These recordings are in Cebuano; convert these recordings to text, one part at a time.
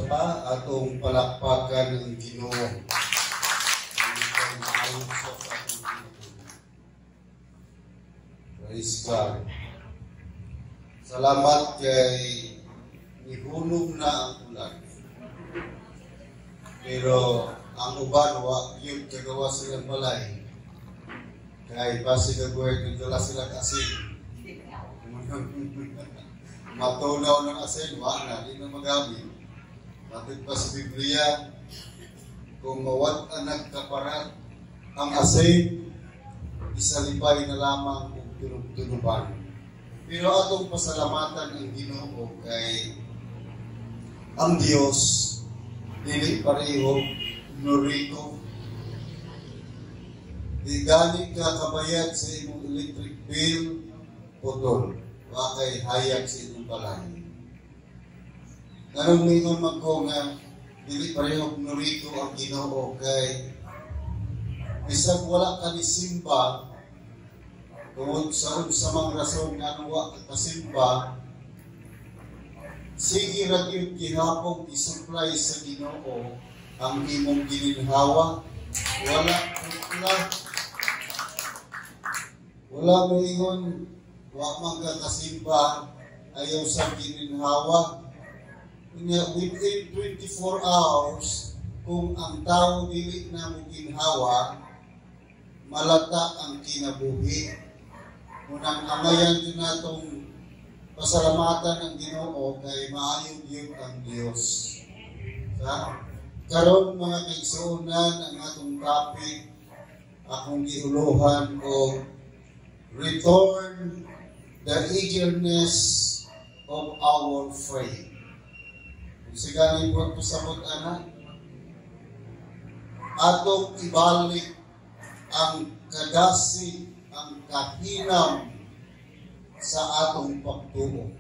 Usa pa, atong palakpakan ang Ginoo. Maayo siya sa atong kinabuhi. Praise God. Salamat kay nihulog na ang ulan. Pero ang uban wa gyud kagawa silang balay. Kay basig ang nagdala sila asin. Matunaw ng asin, wa na, di na magamit. Matod pa sa Biblia, kung mawad-an nagkaparat ang asin, isalipay na lamang kung tunog-tunuban. Pero atong pasalamatan ang Ginoo kay ang Dios dili pareho Noriko. Di gani ka kabayad sa imong electric bill, putol. Wa kay hayag sa imong balay. Nganong ningon man ko nga dili pareho Noriko ang Ginoo? Kay bisag wala ka ni simba tungod sa unsa mang rason nga wa ka kasimba, sige ra gyud gihapon i-supply sa Ginoo ang imong gininhawa. Wala putla. Wala moingon wa man ka kasimba, ayaw sa gininhawa. Unya, within 24 hours, kung ang tao dili na mo ginhawa, malata ang kinabuhi. Unang amayan din natong pasalamatan ang Ginoo kay maayo gyud ang Dios. Sa karon, mga kaigsuonan, ang atong topic akong giuluhan og "Return the eagerness of our faith." Kung sigani po pasabot ana, atong ibalik ang kadasig, ang kahinam sa atong pagtuo.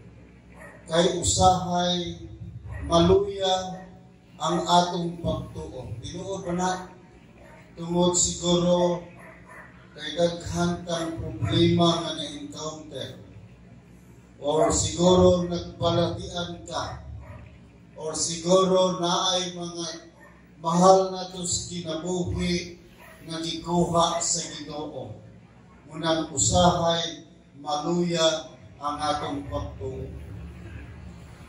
Kay usahay maluya ang atong pagtuo. Tinuod ba na? Tungod siguro kay daghan kang problema nga na-encounter. Or siguro nagbalatian ka. Or siguro naay mga mahal nato sa kinabuhi nga gikuha sa Ginoo. Munang usahay maluya ang atong pagtuo.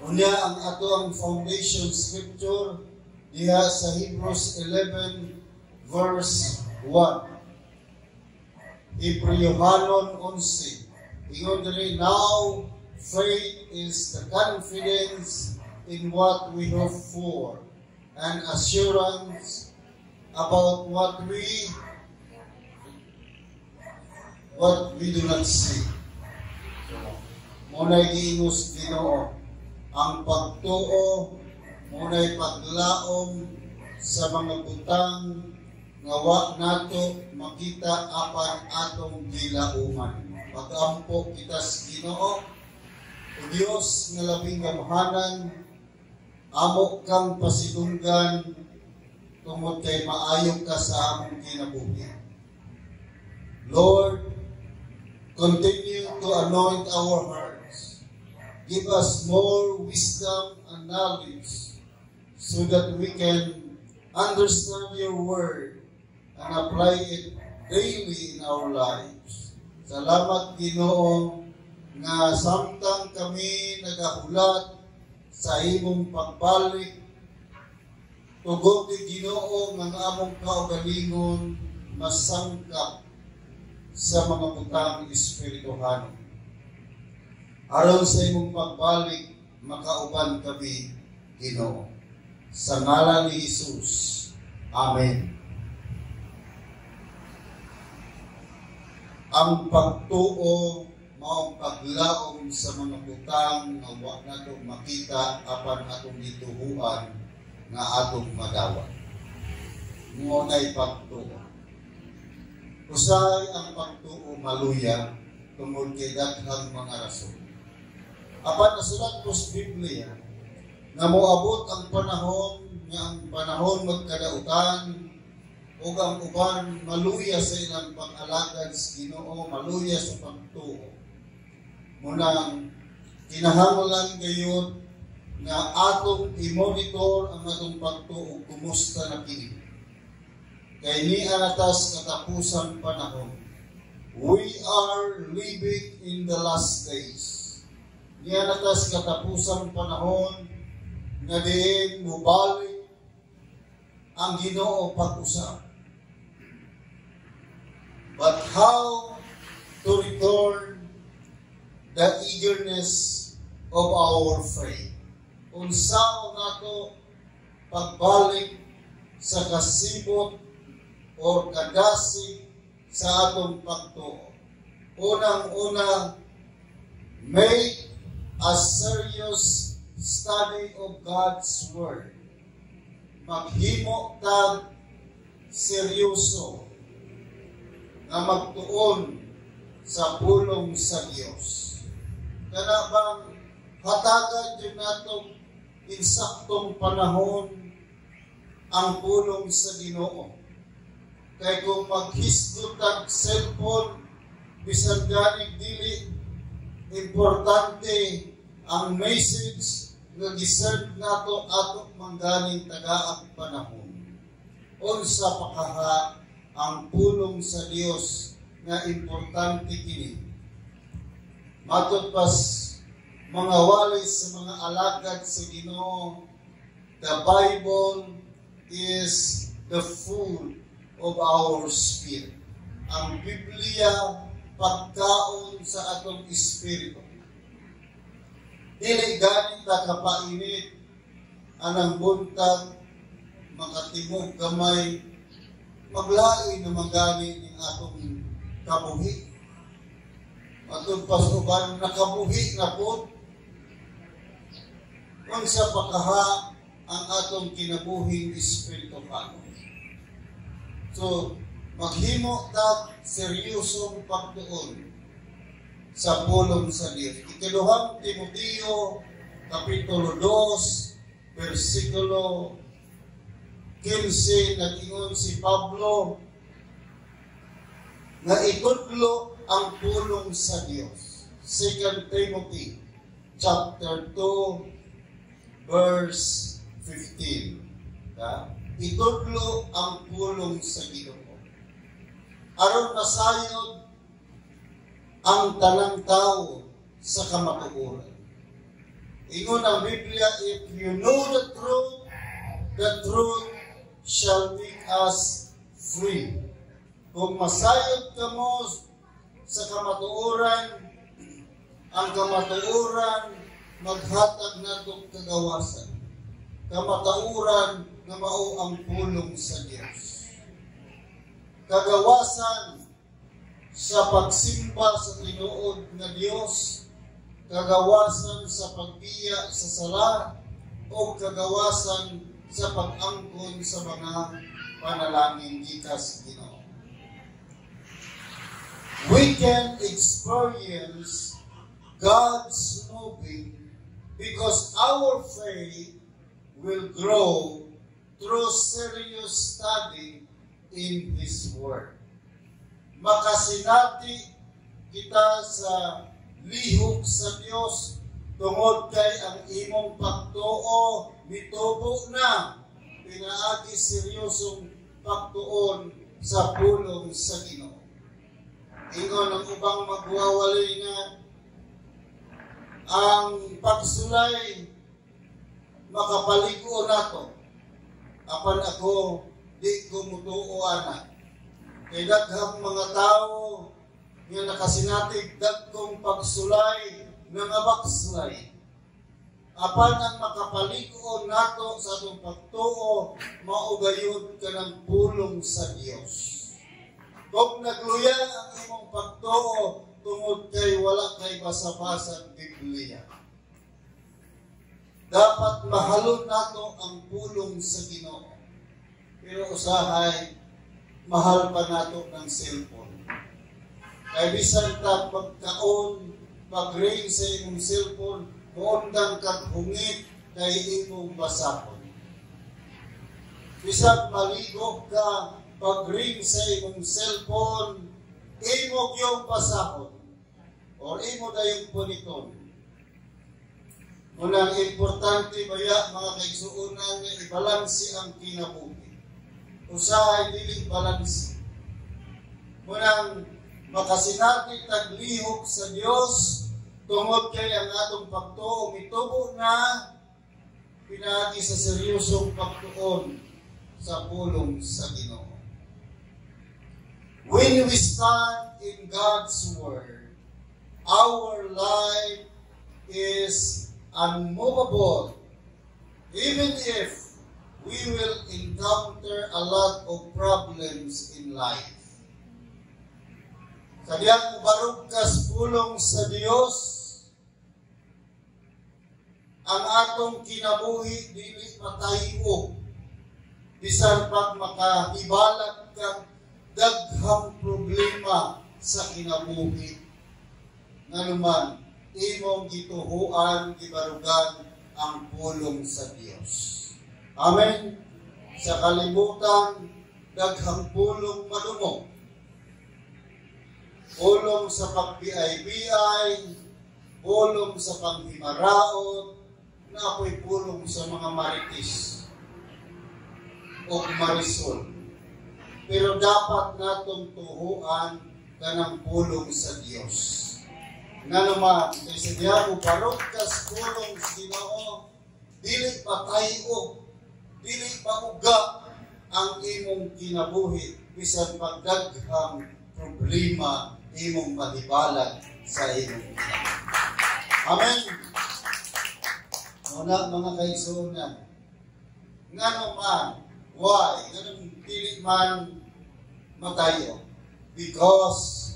Unya, ang ato ang foundation scripture diha sa Hebrews 11 verse 1. Hebreohanon 11. Ingon diri, "Now faith is the confidence in what we hope for and assurance about what we do not see." So, muna'y giingos Ginoo ang pagtuo, muna'y paglaom sa mga butang nga wa nato makita apan atong gilauman. Pag-ampo kita sa Ginoo. O Dios nga labing gamhanan, amo kang pasidunggan tungod kay maayo ka sa among kinabuhi. Lord, continue to anoint our hearts. Give us more wisdom and knowledge so that we can understand your word and apply it daily in our lives. Salamat, Ginoo, nga samtang kami nagahulat sa imong pagbalik, tugot ni Ginoo nga ang among kaugalingon masangkap sa mga butang espirituhanon. Aron sa imong pagbalik, makauban kami, Ginoo. Sa ngalan ni Jesus. Amen. Ang pagtuo maong paglaom sa mga butang nga wa nato makita apan atong gituhuan nga atong madawat. Mao nay pagtuo. Usahay ang pagtuo maluya tungod kay daghang mga rason. Apan nasulat ko sa Biblia nga moabot ang panahon nga ang panahon magkadautan ug ang uban maluya sa ilang pag-alagad sa Ginoo, maluya sa pagtuo. Munang kinahanglan gayud nga atong i-monitor ang atong pagtuo, kumusta na kini. Kay nia na tas katapusang panahon. We are living in the last days. Nia na tas katapusang panahon nga diin mubalik ang Ginoo pag-usab. But how to return the eagerness of our faith? Unsaon nato pagbalik sa kasibot or kadasig sa atong pagtuo? Unang-una, make a serious study of God's Word. Maghimo tag seryoso nga magtuon sa pulong sa Dios. Kana bang hatagan gyud nato insaktong panahon ang pulong sa Ginoo? Kay kung maghisgot tag cellphone, bisan ganig dili importante ang message nga gisend nato, ato mangganing tagaang panahon. Unsa pa kaha ang pulong sa Dios nga importante kini. Matod pas mga walis sa mga alagad sa Ginoo, the Bible is the food of our spirit. Ang Biblia, pagkaon sa atong espiritu. Dili gani ta kapainit anang buntag, makatimog gamay, maglain na gani ning atong kabuhi. Matod pas uban, nakabuhi na po. Unsa pa kaha ang atong kinabuhing espirituhanon? So, maghimo tag seryosong pagtuon sa pulong sa Dios. Ikaduhang Timoteo, Kapitulo 2, versikulo 15, nag-ingon si Pablo nga itudlo ang pulong sa Dios. 2 Timothy chapter 2 verse 15. Ha? Itudlo ang pulong sa Ginoo, aron masayod ang tanang tao sa kamatuoran. Ingon ang Biblia, "If you know the truth shall make us free." Kung masayod kamo sa kamatuoran, ang kamatuoran maghatag natong kagawasan. Kamatuoran nga mao ang pulong sa Dios. Kagawasan sa pagsimba sa tinuod nga Dios, kagawasan sa pagbiya sa sala, o kagawasan sa pag-angkon sa mga panalangin gikan sa Ginoo. We can experience God's moving because our faith will grow through serious study in His Word. Makasinati kita sa lihok sa Dios tungod kay ang imong pagtuo nitubo na pinaagi seryosong pagtuon sa pulong sa Ginoo. Ingon ang ubang magwawalay nga ang pagsulay makapalig-o nato. Apan ako, di ko mutuo ana. Kay daghang mga tao nga nakasinatig dagkong pagsulay nga backslide. Apan ang makapalig-o nato sa atong pagtuo, mao gayud kanang pulong sa Dios. Kung nagluya ang imong pagtuo tungod kay wala kay basa-basa Biblia. Dapat mahalon nato ang pulong sa Ginoo. Pero usahay, mahal pa nato ng cellphone. Kay bisan ta pagkaon, pag-ring sa imong cellphone, muundang kag hungit kay imong basahon. Bisan maligo ka, pag-ring sa imong cellphone, imo gyung basahon or imo dayong puniton. Unang importante baya, mga kaigsuonan, nga ibalanse ang kinabuhi. Usahay dili balanse. Munang makasinati tag lihok sa Dios tungod kay ang atong pagtuo mitubo na pinaagi sa seryosong pagtuon sa pulong sa Ginoo. When we stand in God's Word, our life is unmovable, even if we will encounter a lot of problems in life. Sa diyang barog kas pulong sa Dios, ang atong kinabuhi dili matayo bisan pag makahibalag kag daghang problema sa kinabuhi. Nganuman, imong gituhuan, gibarugan ang pulong sa Dios. Amen. Sa kalibutan, daghang pulong madungog. Pulong sa pagbiay-biay, pulong sa panghimaraot, na ako'y pulong sa mga marites o marisol. Pero dapat natong tuhuan kanang pulong sa Dios. Nga naman, kay sa diha mo barog kas pulong sa Ginoo, dili patay-og, dili pauga ang imong kinabuhi bisan pagdaghang problema imong mahibalag sa imong kinabuhi. Amen. Una, mga kaigsuonan, ngano man, why? Nganong dili man matayo? Because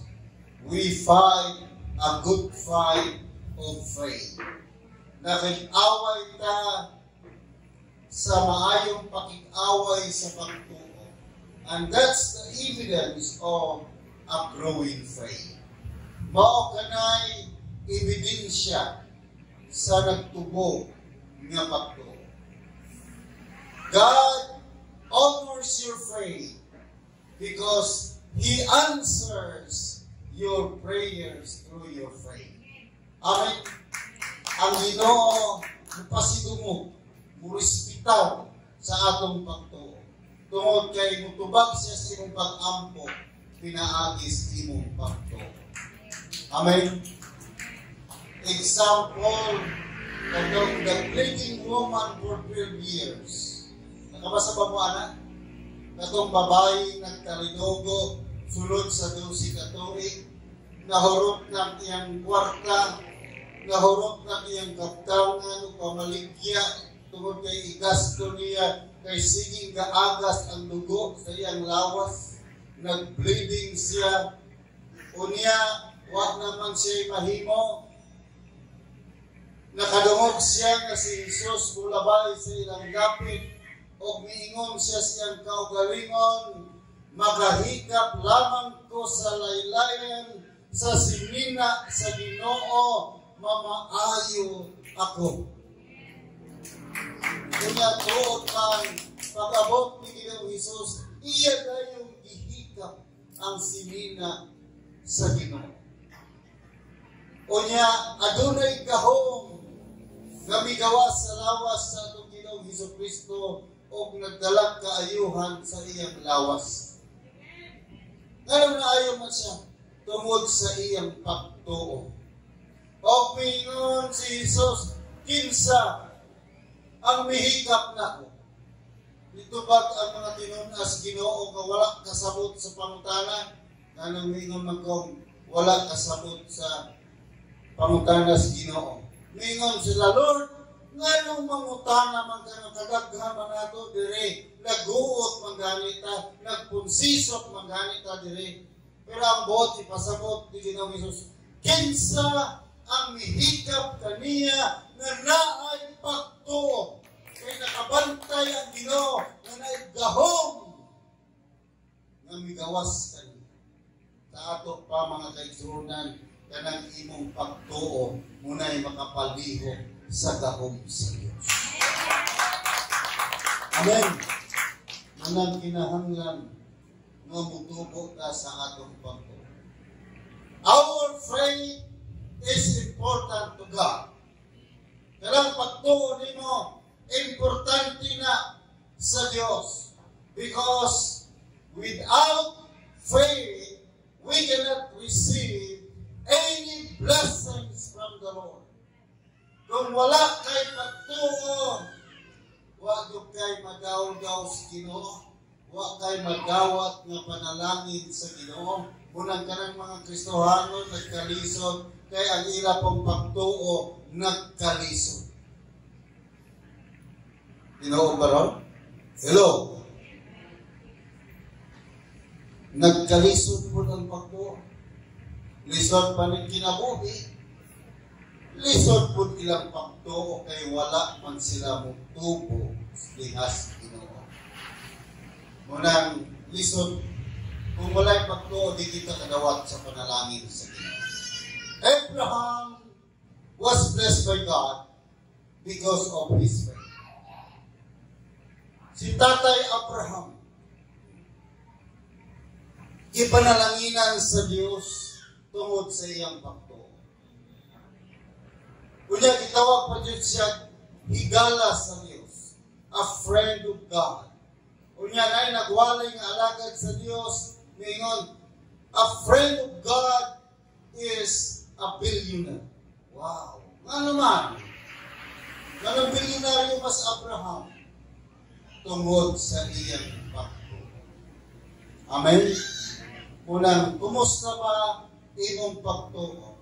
we fight a good fight of faith. Nakig-away ta sa maayong pakig-away sa pagtuo. And that's the evidence of a growing faith. Mao kanay ebidensya sa nagtubo nga pagtuo. God honors your faith because He answers your prayers through your faith. Amen. Ang Ginoo mupasidungog, murespetar sa atong pagtuo. Tungod kay mutubag siya sa imong pag-ampo, pinaagi sa imong pagtuo. Amen. Example, katong the bleeding woman for 12 years. Nakabasa ba mo, ana? Katong babae nagkalidugo sulod sa 12 ka tuig, nahurot ng iyang kwarta, nahurot ng iyang kaptangan o pamaligya, tungod kay igasto niya, kay siging gaagas ang dugo sa iyang lawas, nag-bleeding siya, unya, wa naman siya mahimo. Nakadungog siya nga si Jesus mulabay sa ilang dapit, og miingon siya sa iyang kaugalingon, "Makahikap lamang ko sa laylayan sa sinina sa Ginoo, mamaayo ako." Unya tuod man, pag-abot ni Ginoong Hesus, iya dayong gihikap ang sinina sa Ginoo. Unya adunay gahom nga migawas sa lawas sa atong Ginoong Hesus Kristo og nagdalag kaayuhan sa iyang lawas. Nganong naayo man siya? Tungod sa iyang pagtuo. O miingon si Jesus, "Kinsa ang mihikap nako?" Nitubag ang mga tinunas Ginoo nga wala kasabot sa pangutana. Nganong miingon man kong wala kasabot sa pangutana sa Ginoo? Miingon sila, "Lord, nganong mangutana man ka nga kadaghan man nato dire, naguot man ganita, nagpunsisok man ganita dire?" Pero ang buot ipasabot ni Ginoong Hesus, kinsa ang mihikap kaniya nga naay pagtuo. Kay nakabantay ang Ginoo nga naay gahom nga migawas kaniya. Sa ato pa, mga kaigsuonan, kanang imong pagtuo munay makapalihok sa gahom sa Dios. Amen. Manang kinahanglan nga mutubo ta sa atong pagtuo. Our faith is important to God. Kanang pagtuo nimo, importante na sa Dios. Because without faith, we cannot receive any blessings from the Lord. Kung wala kay pagtuo, wa gyud kay madaw-daw sa Ginoo, wa kay madawat nga panalangin sa Ginoo. Munang kanang mga Kristohanon nagkalisod kay ang ila pong pagtuo nagkalisod. Ginoo ba ron? Hello? Nagkalisod po ang pagtuo. Lisod pa ning kinabuhi. Lisod po ilang pagtuo kay wala man sila mutubo dinhas Ginoo. Munang lisod kung wala'y pagtuo, di kita kadawat sa panalangin sa Ginoo. Abraham was blessed by God because of his faith. Si Tatay Abraham, ipanalanginan sa Dios tungod sa iyang pagtuo. Unya gitawag pa jud siya higala sa Dios, a friend of God. Unya nay nagwalay nga alagad sa Dios ningon, "A friend of God is a billionaire." Wow. Nga naman, nganong bilyonaryo mas Abraham? Tungod sa iyang pagtuo. Amen? Unang, kumusta ba imong pagtuo?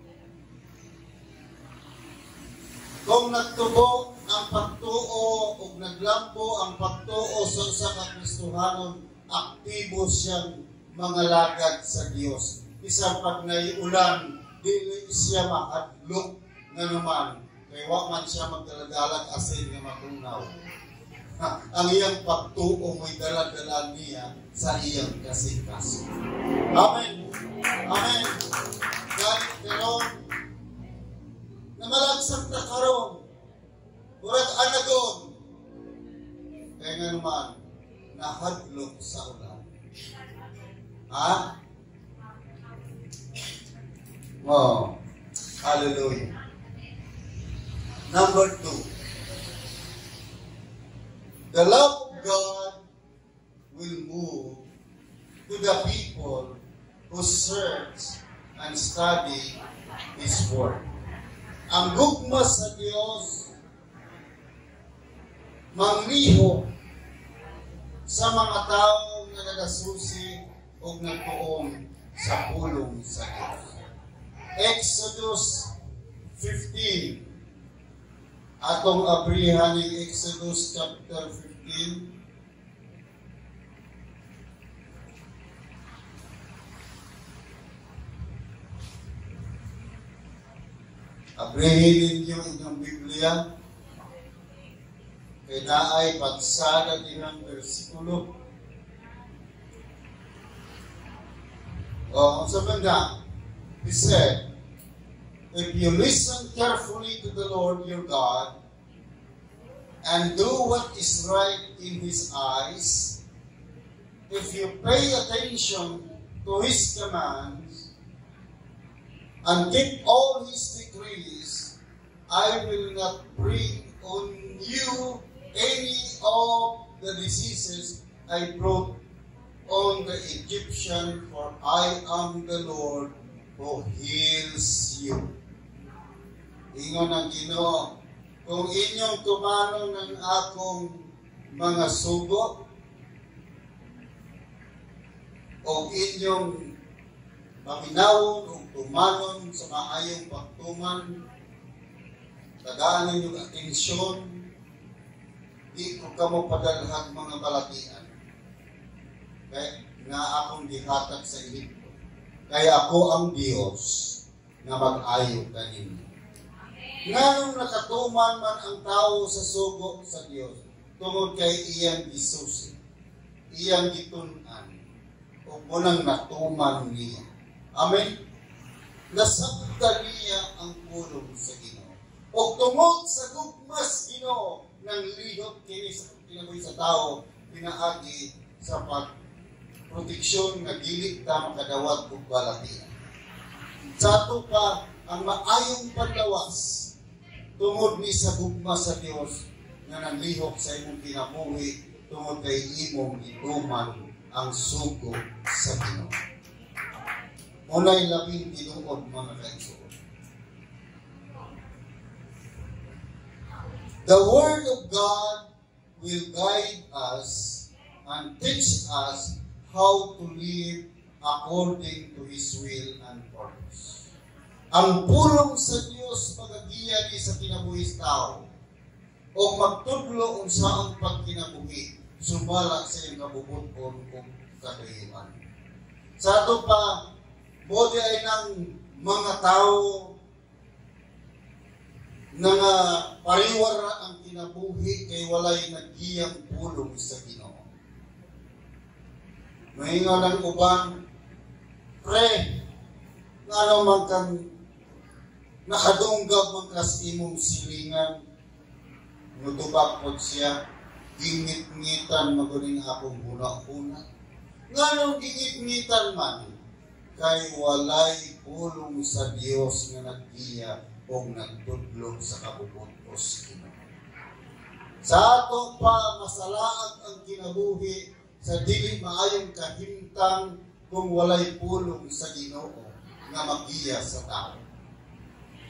Kung nagtubo ang pagtuo o naglambo ang pagtuo sa usa ka Kristohanon, aktibo siyang mga lagad sa Dios. Bisan pag naiulan, dili siya mahadlok, nga naman kay wa man siya magdaladalag asin nga matunaw. Ang iyang pagtuo mo'y dala-dala niya sa iyang kasing-kaso. Amen. Amen. Kahit karon namalagsak ta karon, murag anagon, kaya nga naman, nahadlok sa ulan. Ha? Oh, hallelujah. Number 2. The love of God will move to the people who search and study His Word. Ang gugma sa Dios manglihok sa mga tao nga nagasusi o nagtuon sa pulong sa Dios. Exodus 15. Atong abrihan ng Exodus chapter 15. Abrihin ninyo inyong Biblia. Kay naay patsada dihang bersikulo. O, unsa man na? He said, "If you listen carefully to the Lord your God and do what is right in His eyes, if you pay attention to His commands and keep all His decrees, I will not bring on you any of the diseases I brought on the Egyptian, for I am the Lord who heals you." Ingon ang Ginoo, kung inyong tumanon ng akong mga sugo o inyong paminawon o tumanon sa maayong pagtuman, tagaan ninyong atensyon, di ko kamo padalhag mga balatian kaya nga akong gihatag sa Ehipto. Kaya ako ang Dios nga mag-ayo kaninyo. Nganong nakatuman man ang tao sa sugo sa Dios, tungod kay iyang gisusi, iyang gitun-an, o munang natuman niya. Amen? Nasabta niya ang pulong sa Ginoo. O tungod sa gugmas Ginoo, nang lihok kini sa kinabuhi sa tao, pinaagi sa pagproteksyon nga dili ta makadawat og balatian. Sa ato pa ang maayong paglawas, Tungod ni sa gugma sa Dios nga nanlihok sa imong kinabuhi tungod kay imong gituman ang sugo sa Ginoo. Unay labing tinuod, mga kaigsuon. The Word of God will guide us and teach us how to live according to His will and purpose. Ang pulong sa Dios magagiya ni sa kinabuhi sa tao o magtudlo unsaon pagkinabuhi sumala sa iyang kabubuton o katuyuan. Sa ato pa, mo di ay ng mga tao na nga pariwara ang kinabuhi kay walay nagiyang pulong sa Ginoo. Maingon ang uban, "Pre, ngano man kang nakadunggag man kas imong silingan?" Mutubag pod siya, "Gingit-ngitan maguning akong huna-huna." Nganong gingit-ngitan man? Kay walay pulong sa Dios nga naggiya o nagtudlo sa kabubutos Ginoo. Sa ato pa, masalaag ang kinabuhi sa dili maayong kahimtang kung walay pulong sa Ginoo nga magiya sa tao.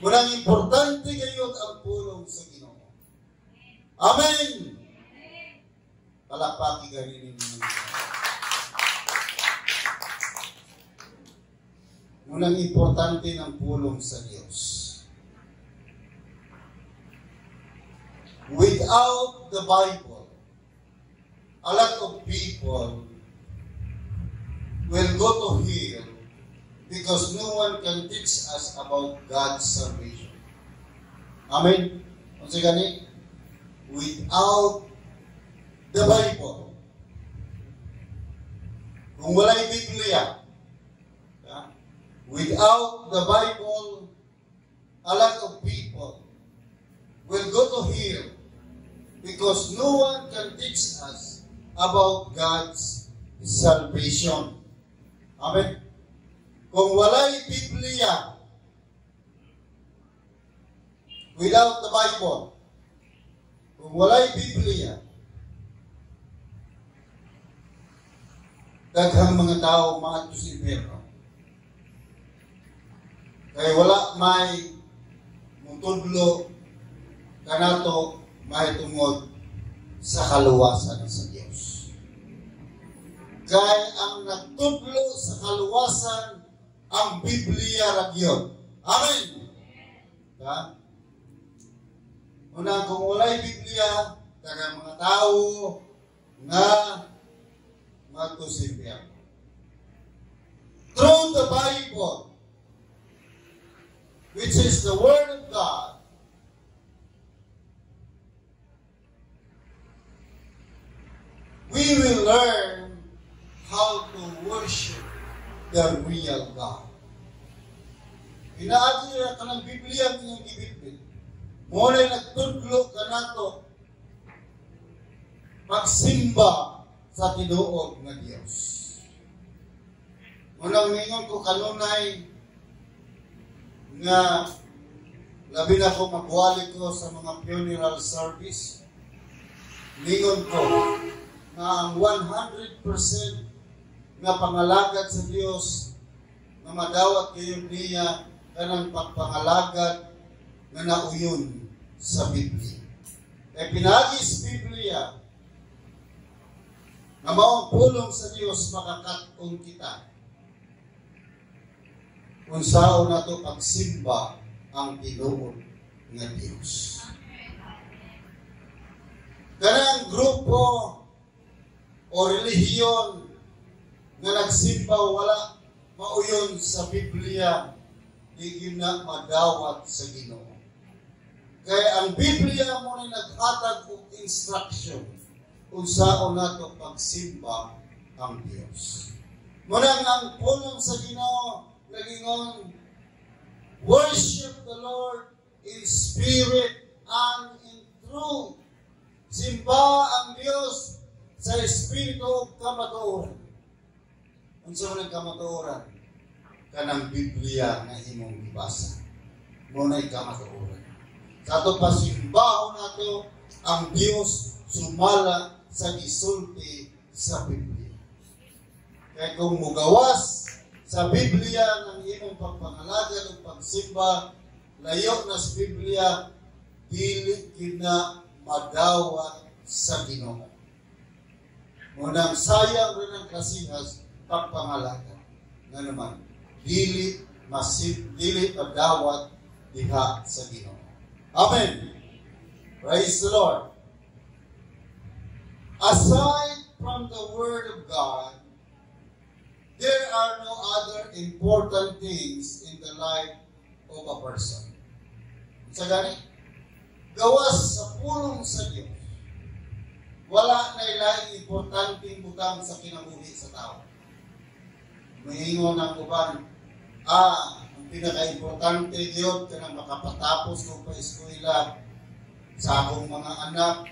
Munang importante gayud ang pulong sa Ginoo. Amen. Palakpaki ganin ninyo. Munang importante ng pulong sa Diyos. Without the Bible, a lot of people will go to hell because no one can teach us about God's salvation. Amen? Unsa gani? Without the Bible, kung walay Biblia, without the Bible, a lot of people will go to hell because no one can teach us about God's salvation. Amen? Kung walay Biblia, without the Bible, kung walay Biblia, daghang mga tao maadto sa impyerno. Kay wala may mutudlo kanato mahitungod sa kaluwasan sa Dios. Kay ang nagtudlo sa kaluwasan ang Biblia ra gyud. Amen. Ha? Una, kung walay Biblia, daghang mga tao nga maadto sa impyerno. Through the Bible, which is the Word of God, we will learn how to worship the real God. Pinaagi ka ng Biblia ang inyong gibitbit. Muna nagtudlo ka nato pagsimba sa tinuod nga Dios. Unang ningon ko kanunay nga labi na ko magwali ko sa mga funeral service. Ningon ko nga ang 100% nga pangalagad sa Dios nga madawat kayo niya kanang pagpangalagad nga nauyon sa Biblia. Kaya pinaagi sa Biblia nga mao ang pulong sa Dios, makakat-on kita unsaon nato pagsimba ang tinuod nga Dios. Kanang grupo o relihiyon nga nagsimba wala mauyon sa Biblia, di na madawat sa Ginoo. Kaya ang Biblia mo na naghatag og instruction unsaon nato pagsimba ang Dios. Muna ang pulong sa Ginoo nagingon, "Worship the Lord in spirit and in truth." Simba ang Dios sa espiritu ug kamatuoran. Unsa man ang kamatuoran? Kanang Biblia nga imong gibasa. Mo na'y kamatuoran. Sa ato pasimbahon nato ang Dios sumala sa gisulti sa Biblia. Kaya kung mugawas sa Biblia ng imong pagpangalagad o pagsimba, layo na sa Biblia, dili kina madawat sa Ginoo. Munang sayang rin ang klasihas pagpangalagad. Nga naman, dili masip, dili madawat diha sa Ginoo. Amen. Praise the Lord. Aside from the Word of God, there are no other important things in the life of a person. Sa gani, gawas sa pulong sa Diyos, wala na laing importanteng butang sa kinabuhi sa tao. Mahingon ang uban, ang pinaka-importante gyud kanang makapatapos ko pa eskwela sa akong mga anak,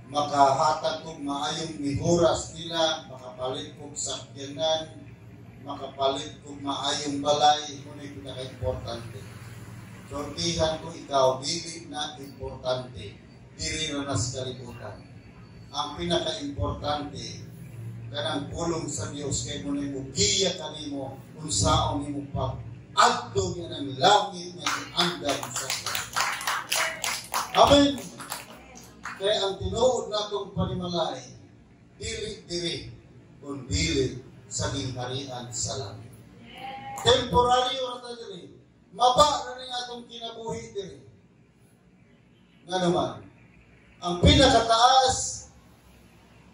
makahatag kog maayong mihoras nila, makapalit kog sakyanan, makapalit kog maayong balay, mo na pinaka-importante. Sortihan ko ikaw, dili na importante, dili na nas kalibutan. Ang pinaka-importante, kanang pulong sa Dios kay mo na giya kanimo unsaon nimo pag adto niya ng langit nga giandam sa Dios. Amen. Kaya ang tinuod natong panimalay, dili diri, kun dili sa gingharian sa langit. Temporaryo ra ta diri. Maba ra ning atong kinabuhi diri. Nga naman, ang pinakataas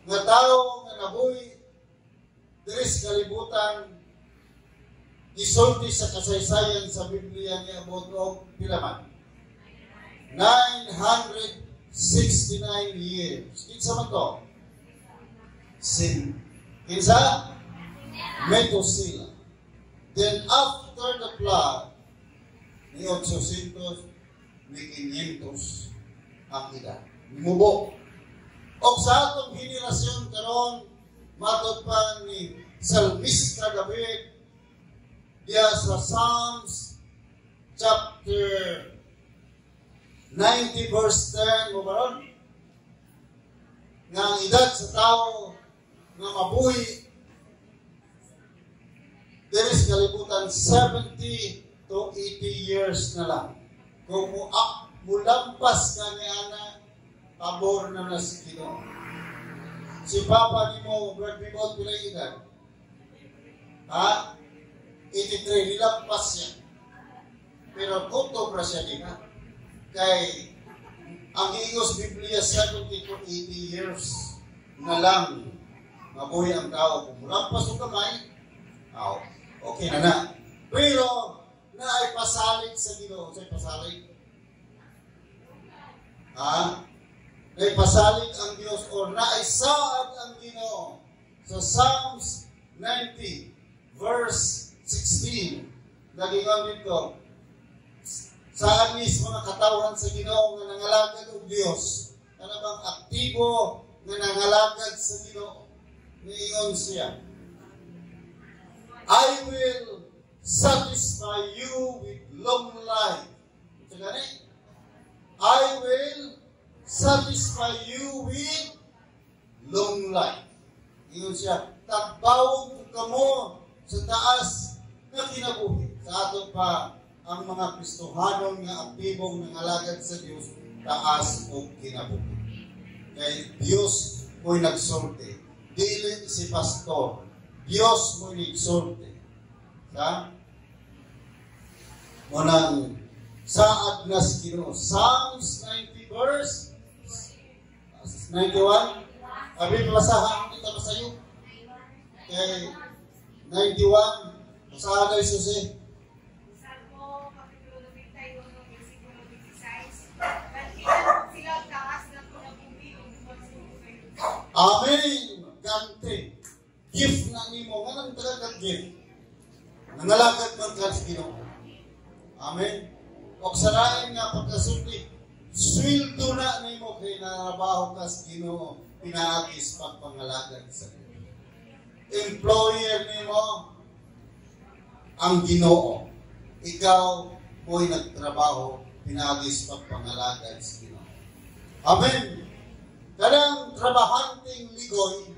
nga tao nga nabuhi diri sa kalibutan, gisulti sa kasaysayan sa Biblia, ni abot og pila man? 969 years. Kinsa man to? Sin. Kinsa? Methuselah. Then after the flood, ni 800 ni 500 ang edad. Nimubo. O sa atong henerasyon karon, matod pa ni Salmista David, diya sa Psalms chapter 90 verse 10 mo baron nga ang edad sa tao nga mabuhi diri sa kalibutan, 70 to 80 years na lang. Kung mo mulampas ka ni ana, pabor na na sa Ginoo. Si Papa nimo, Brad Bibot, pila edad? Ha? 83, nilampas siya. Pero kutob ra siya di ka. Kay ang giingos Biblia, 70 to 80 years na lang mabuhi ang tao. Kung mulampas og kamay, aw, okay na na. Pero na ay pasalig sa Ginoo, sa pasalig. Ha? Naay pasalig ang Dios or naay saad ang Ginoo. Sa Psalms 90 verse 16, nagingon dito, saan is mga katawhan sa Ginoo nga nangalagad og Dios, kana bang aktibo nga nangalagad sa Ginoo, niingon siya, "I will satisfy you with long life." Ito gani? "I will satisfy you with long life." Ingon siya, tagbawon ko kamo sa taas nga kinabuhi. Sa ato pa, ang mga Kristohanon nga aktibong nangalagad sa Dios, taas og kinabuhi. Kay Dios mo'y nagsulti. Dili si pastor. Dios mo'y nagsulti. Sa? Munang saad na sa Ginoo. Psalms 90 verse 91. Abi basahan kita masayo. Kay 91. Basahan na susi. Salmo, Kapitulo 91, versikulo 16. Balhinan sila taas ng kinabuhi o magsugo kayo. Amen. Gante. Gift na nimo. Nga nang talaga gift? Nangalagad man ka sa Ginoo. Amen. O sarain nga pagkasulti, sweldo na nimo kay narabaho ka sa Ginoo pinaagi sa pagpangalagad sa Ginoo. Employer nimo ang Ginoo. Ikaw mo'y nagtrabaho pinaagi sa pagpangalagad sa Ginoo. Amen. Kanang trabahanteng ligoy,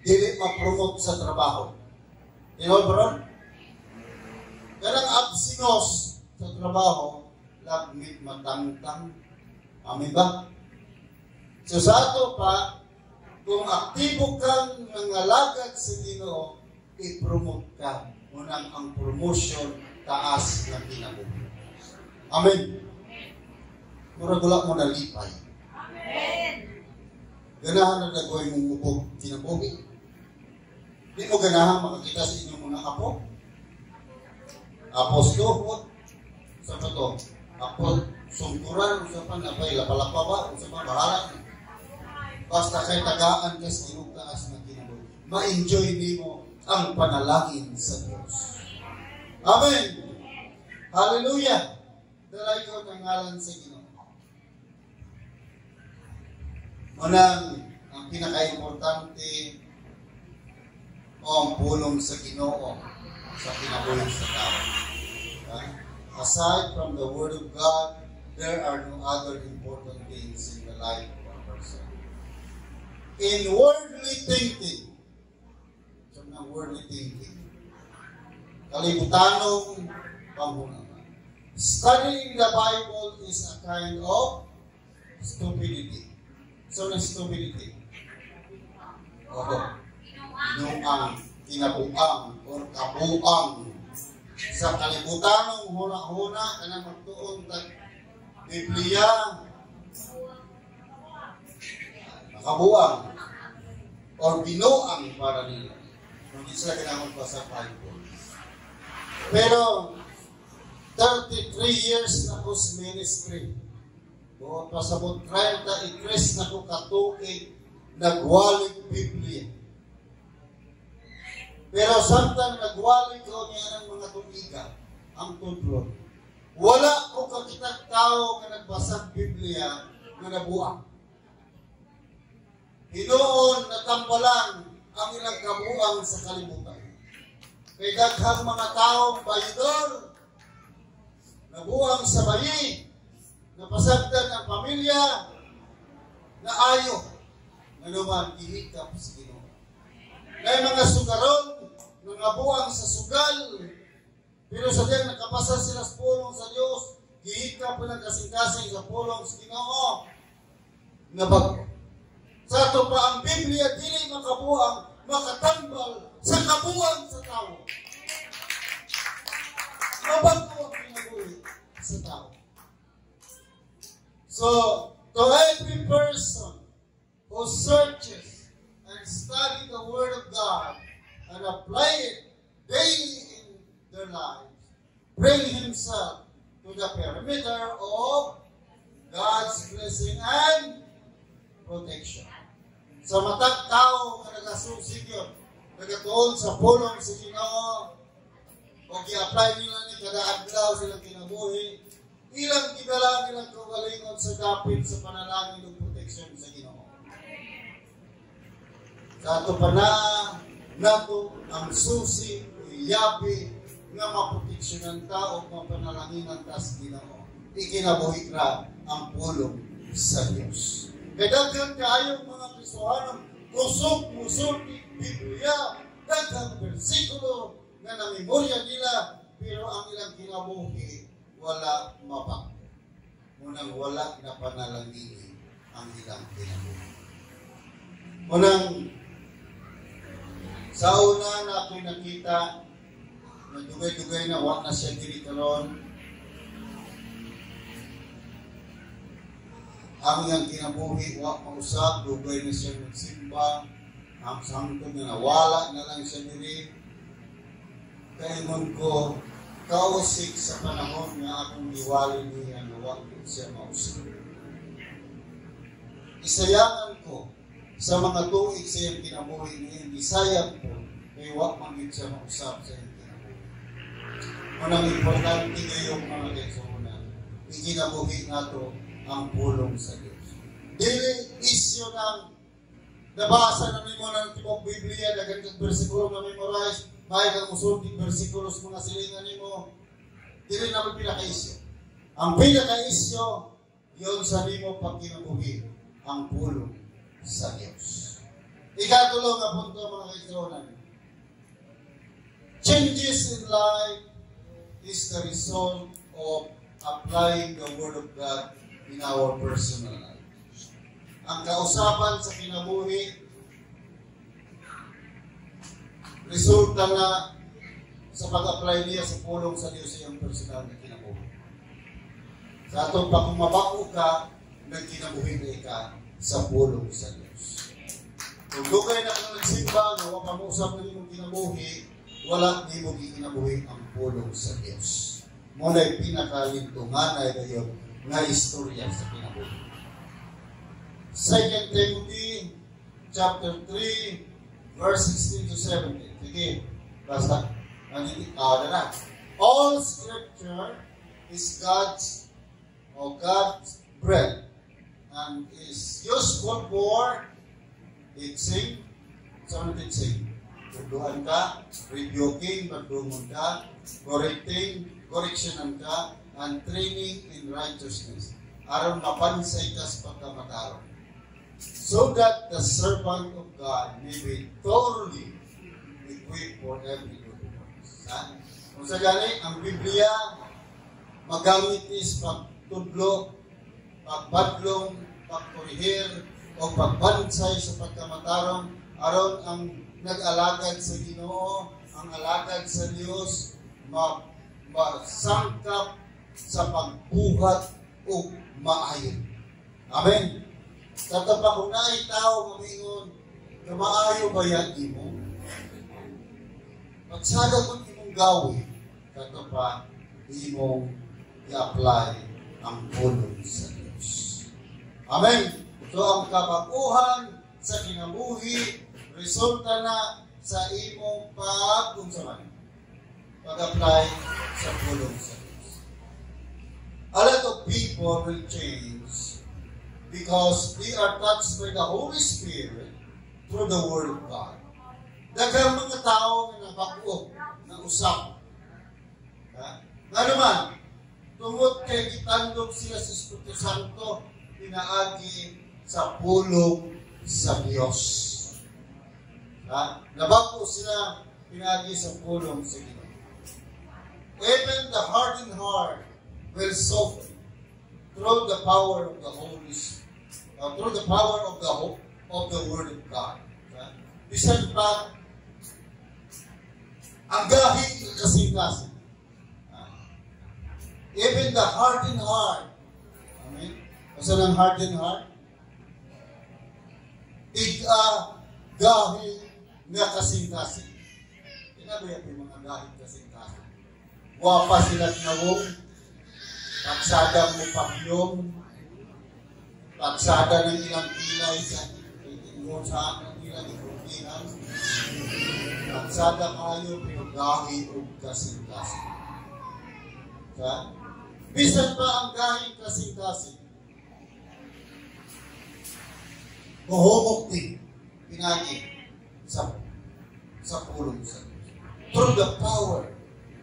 dili ma-promote sa trabaho. Tinuod bro? Kanang absingos sa trabaho, lagmit matangtang. Amen ba? So sa ato pa, kung aktibo kang nangalagad sa Ginoo, i-promote ka. Unang ang promotion, taas ng kinabuhi. Amen. Murag wala mo nalipay. Amen. Ganahan na dagoy mong mubog kinabuhi. Di mo ganahan makakita sa inyong mga apo. Apostol, sa pa to? Apo, sungkuran, sa pa, napay, lapalapa ba? Sa pa, bahala. Basta kay tagaan ka sa inyong taas na kinabuhi. Ma-enjoy nimo ang panalangin sa Diyos. Amen! Hallelujah! Dalay ko ng ngalan sa Ginoo. Unang, ang pinaka-importante o ang pulong sa Ginoo sa kinabuhi sa tao. Okay? Aside from the Word of God, there are no other important things in the life of a person. In worldly thinking, so ng worldly thinking, kalibutanong panghuna-huna. Studying the Bible is a kind of stupidity. So, na stupidity? Oo. Binuang, kinabuang, or kabuang. Sa kalibutanong huna-huna, kanang magtuon tag Biblia, makabuang, or binuang para nila. Hindi sila kinahanglan pa sa Bible. Pero, 33 years na ko sa ministry. Buot pasabot 33 na ko katuig nagwalig Biblia. Pero samtang nagwali ko niya ng mga tuiga, ang tudlo, wala ko kakitag tao nga nagbasag Biblia nga nabuang. Hinuon natambalan ang ilang kabuang sa kalibutan. Kay daghang mga taong bayidor, nabuang sa bayi, napasagdan ang pamilya, na ayo, nga naman gihikap sa Ginoo. May mga sugaron, nangabuang sa sugal, pero sa diyang nakapasa sila sa pulong sa Diyos, gihikap ng kasing-kasing sa pulong sa Ginoo, nabago. Sa ato pa ang Biblia, dili makabuang, makatambal sa kabuang sa tao. Mabago ang kinabuhi sa tao. So, to every person who searches and study the Word of God and apply it daily in their lives, bring himself to the perimeter of God's blessing and protection. Sa matag tao nga nagasusi yun, nagatuon sa pulong sa Ginoo, o gi-apply nila ni kada adlaw silang kinabuhi, ilang gidala nilang kaugalingon sa dapit sa panalangin ug protection sa Ginoo. Sa ato pa na nato ang susi o yabi nga maproteksyonan ta o mapanalanginan ta sa Ginoo. Ikinabuhi ra ang pulong sa Dios. Kay daghan kaayong mga Kristohano kusog musulti Biblia, daghang bersikulo nga namemorya nila, pero ang ilang kinabuhi wala mabag-o. Munang wala na panalangin ang ilang kinabuhi. Munang sa una na ako'y nakita na dugay-dugay na wa na siya diri karon. Ang iyang kinabuhi wa mausab, dugay na siya nagsimba, ang sangtod na nawala na lang siya diri. Kaingon ko, kausik sa panahon nga akong giwali niya nga wa siya mausab. Isayangan ko sa mga tuig sa iyang kinabuhi niya, gisayang ko, kay wa man gid siya mausab sa iyang kinabuhi. Unang importante ngayong mga kaigsuonan, ikinabuhi nato ang pulong sa Dios. Dili isyu ng nabasa na nimo ng tibok Biblia, daghan kang bersikulo na memorize, may kang musulti bersikulo sa mga silingan nimo. Dili na mo pinaka-issue. Ang pinaka-issue, yun sa nimo pagkinabuhi, ang pulong sa Diyos. Ikatulo nga punto, mga kaigsuonan. Changes in life is the result of applying the Word of God in our personal life. Ang kausaban sa kinabuhi, resulta na sa pag-apply niya sa pulong sa Diyos sa iyong personal na kinabuhi. Sa atong pa kung mabag-o ka, nagkinabuhi na ka sa pulong sa Diyos. Kung dugay na kang nagsimba, nga wa pa mo usab ng imong kinabuhi, wala nimo gikinabuhi ang pulong sa Diyos. Mao na'y pinakalintunganay kayo nga istorya sa kinabuhi. 2 Timothy chapter 3 verse 16 to 17. Sige, basta. Na. All scripture is God's or God's breath and is useful for teaching. Sa ano teaching? Tudluan ka, rebuking, magdumon ka, correcting, correctionan ka, and training in righteousness. Aron mapansay ka sa pagkamatarong. So that the servant of God may be thoroughly equipped for every good work. Ha? Kung sa gani, ang Biblia magamit is pagtudlo, pagbadlong, pagkorehir, o pagbansay sa pagkamatarong aron ang nag-alagad sa Ginoo, ang alagad sa Dios masangkap sa pagbuhat og maayo. Amen. Kato pa kung naay tao nga moingon nga maayo ba yan imo? Pagsada kung imong gawi, kato pa imong i-apply ang pulong sa Dios. Amen. So ang kabag-uhan sa kinabuhi resulta na sa imong pag unsa man pag-apply sa pulong sa Dios. A lot of people will change because they are touched by the Holy Spirit through the Word of God. Daghang mga tao nga nabag-o na usap. Ha? Nga naman, tungod kay gitandog sila sa Espiritu Santo, pinaagi sa pulong sa Dios. Ha? Nabag-o sila pinaagi sa pulong sa Ginoo. Even the hardened heart will soften through the power of the Holy Spirit, through the power of the Word of God. Ha? Bisan pa ang gahi ng kasing-kasing. Ha? Even the hardened heart. Amen? Asa ng hardened heart? Tiga gahi nga kasing-kasing. Tinabi yung mga gahi kasing-kasing. Wapa sila nawong, pagsada mo pahyong, pagsada ng ilang kilay sa ingon sa ang ilang ikultihan, pagsada kayo pero gahi og kasing-kasing. Ha? Bisan pa ang gahi kasing-kasing, muhumok din pinagi sa pulong sa Diyos. Through the power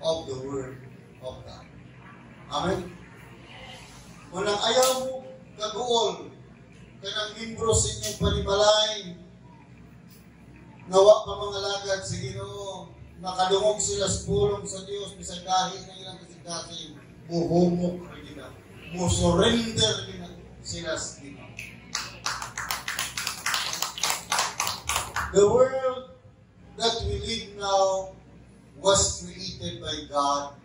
of the Word of God. Amen? Kung ayaw mo kaguol, kanang membro sa inyong panimalay, nawa pa mga lagad sa Ginoo, makadungog sila sa pulong sa Dios, bisan gahi ng ilang kasing-kasing, muhumok rin nila, musurrender rin sila sa Ginoo. The world that we live now was created by God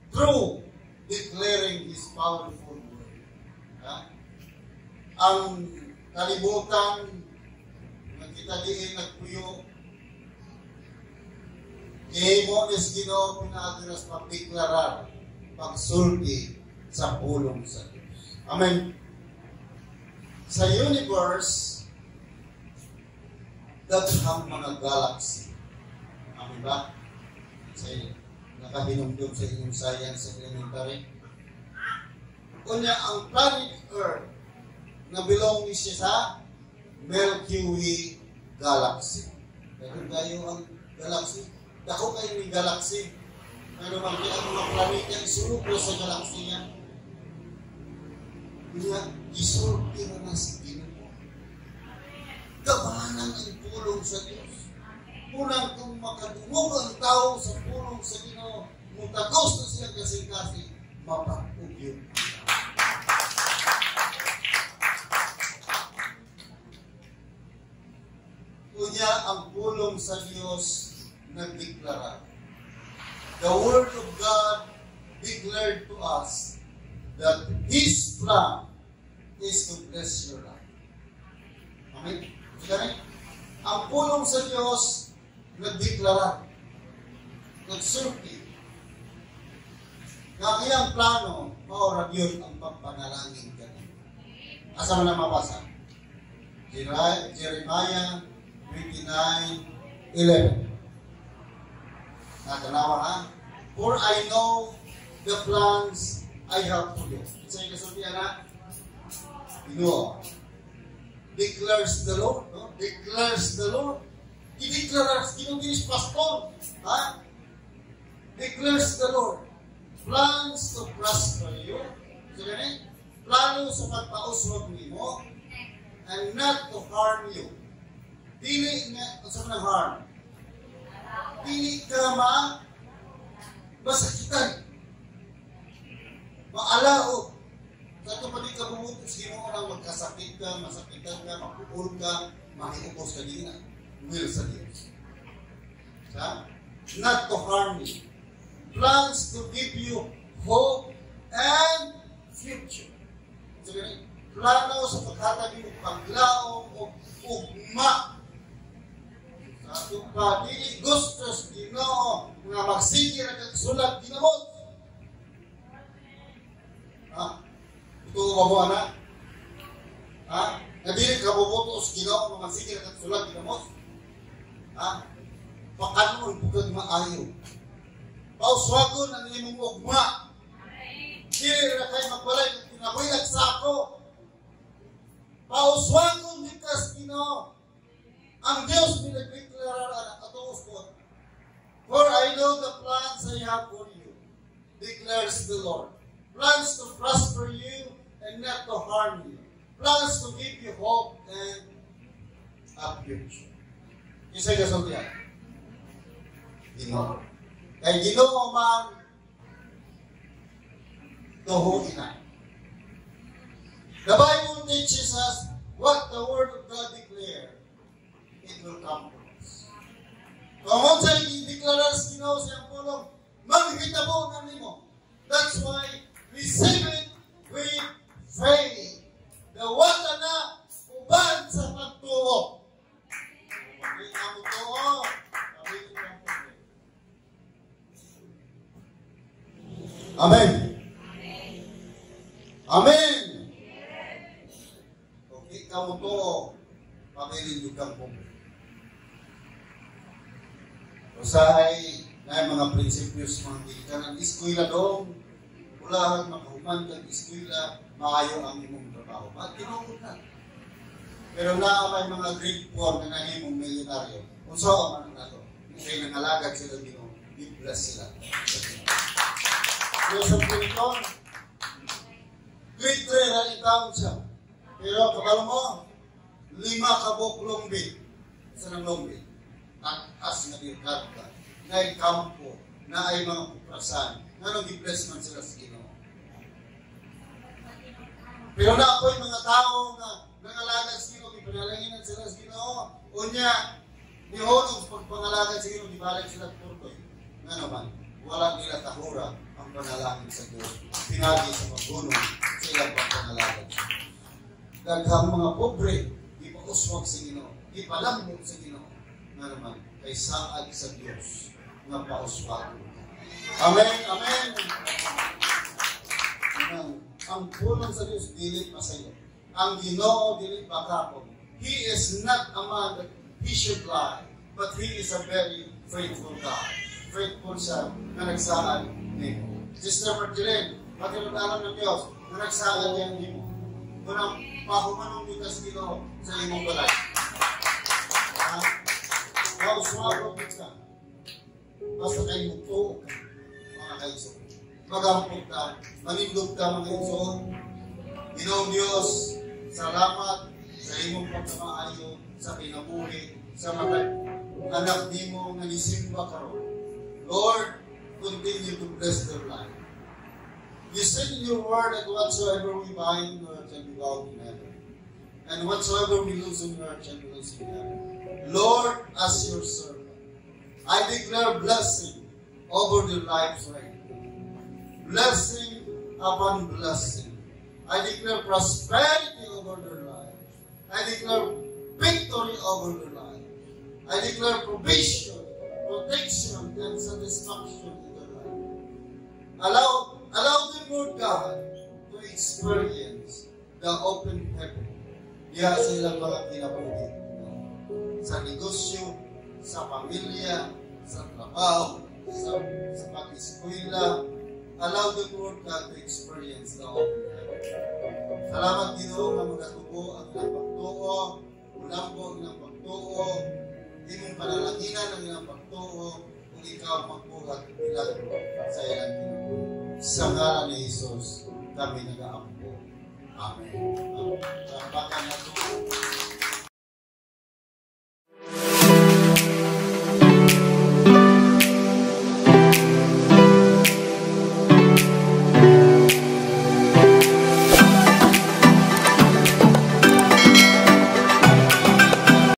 through declaring His powerful word. Ha? Ang kalibutan, nakita diin nagpuyo, gihimo ni Ginoo pinaagi pagdeklarar, pagsulti sa pulong sa Diyos. Amen. Sa universe, daghang mga galaxy. Amen ba? Sa nakahinumdum sa inyong science elementary. Unya, ang planet Earth na belong ni siya sa Milky Way galaxy. Dako kayo ang galaxy. Dako kayo ni galaxy. Pero man ang mga planeta isulod sa galaksiya. Nga gisulti na na sa Ginoo. Gamhanan ang pulong sa Dios. Unang kung makadungog ang tao sa pulong sa Ginoo, mutagos na siya kasing-kasing, mapag-ugyod ang tao. Unya ang pulong sa Dios nagdeklara. The Word of God declared to us that His plan is to bless your life. Amen? Sige, ang pulong sa Diyos nagdeklara, nagsulti, nga ang iyang plano, maura yun ang pagpanalangin kanina. Asa man na mabasa? Jeremiah 29:11. Natanawa ha? For I know the plans I have for you. Sa inyo kasultian na? Ginoo. Declares the Lord. No? Declares the Lord. I-declares. Ginoo dinis pastor. Ha? Declares the Lord. Plans to prosper you. So, ganun? Plano sa pagpauswag nimo and not to harm you. Dili nga, unsa man ang harm? Dili ka masakitan. Maalaot. Sa ito pa di ka bumuto sa Ginoo nang magkasakit ka, masakitan ka, mapuol ka, mahiubos ka, dili na will sa Diyos. Sa? Not to harm you. Plans to give you hope and future. So, ganun, plano sa paghatag mo paglaom o ugma. Sa ato pa, dili gusto sa Ginoo nga magsige ra kag sulat ginamot. Ha? Ito ba mo, ana? Ha? Nga dili ka boboto sa Ginoo nga magsige ra kag sulat ginamot? Ha? Pakanon pud maayo. Pauswagon ang imong ugma. Dili ra kay magbalay ng kinabuhi sako. Pauswagon ni kas Ginoo. Ang Diyos pinagdeklarar ang atong uskot. For I know the plans I have for you, declares the Lord. Plans to prosper you and not to harm you. Plans to give you hope and a future. Isa kasultian. Ginoo. Kay Ginoo man tuhuin na. The Bible teaches us what the Word of God declared, it will come to us. Kung unsay i-declarar sa Ginoo sa iyang pulong, manghitabo na nimo. That's why receive it with faith. Dawatan na uban sa pagtuo. Kung ang tuo, Amen. Amen. Kung di ka mo tuo, pabilin yung kang pobre. Usahay na mga prinsipyo sa mga gikanan eskwela dong, ulahan makahuman kag eskwela, maayo ang imong trabaho. Tinuod na. Pero naa may mga grade 4 na nahimong milyonaryo. Unsa man ang nato? Kay nangalagad sila Ginoo, gi-bless sila. Joseph Clinton, grade 3 ra itaon siya. Pero kabalo mo, 5 ka buok longbi. Sa nang longbi. Taas nga dirkadka, na ay kampo, na ay mga puprasan, nga nung gi-bless man sila sa Ginoo. Pero na ako'y mga tao nga nangalagad sa Ginoo, gipanalanginan sila sa Ginoo. Unya, nihonong sa pagpangalagad sa Ginoo, gibalik sila sa purtoy. Nga naman, wala nila tahura ang panalangin sa Diyos. Pinagi sa paghunong sa ilang pagpangalagad. Daghang mga pobre, gipauswag sa Ginoo, gipalambot sa Ginoo. Nga naman, kay saad sa Diyos nga pauswagon. Amen, amen. Amen. Ang pulong sa Diyos dili masayo. Ang Ginoo dili bakakon. He is not a man that he should lie, but he is a very faithful God. Faithful siya na nagsaad nimo. Sister Marjeline, patinunalan ng Diyos na nagsaad niya nimo. Kunang pahumanong butas Ginoo sa imong balay. Pauswagon ka. Basta kayo mutuo ka. Magampo ta, manindog ta, mga igsoon. Ginoong Diyos, salamat sa imong pagkamaayo sa kinabuhi sa mga anak nimo nga nisimba karon. Lord, continue to bless their life. You said in your word that whatsoever we bind on earth shall be bound in heaven, and whatsoever we loose on earth shall be loosed in heaven. Lord, as your servant, I declare blessing over their lives right now. Blessing upon blessing. I declare prosperity over their lives. I declare victory over their lives. I declare provision, protection, and satisfaction in their life. Allow them, Lord God, to experience the open heaven diha sa ilang mga kinabuhi. Sa negosyo, sa pamilya, sa trabaho, sa pag-eskwela, allow them, Lord God, to experience the open heaven. Salamat, Ginoo, nga magatubo ang ilang pagtuo, mulambo ang ilang pagtuo, imong panalanginan ang ilang pagtuo, kung ikaw magbuhat milagro sa ilang kinabuhi. Sa ngalan ni Jesus, kami nagaampo. Amen. Amen. Palakpakan nato.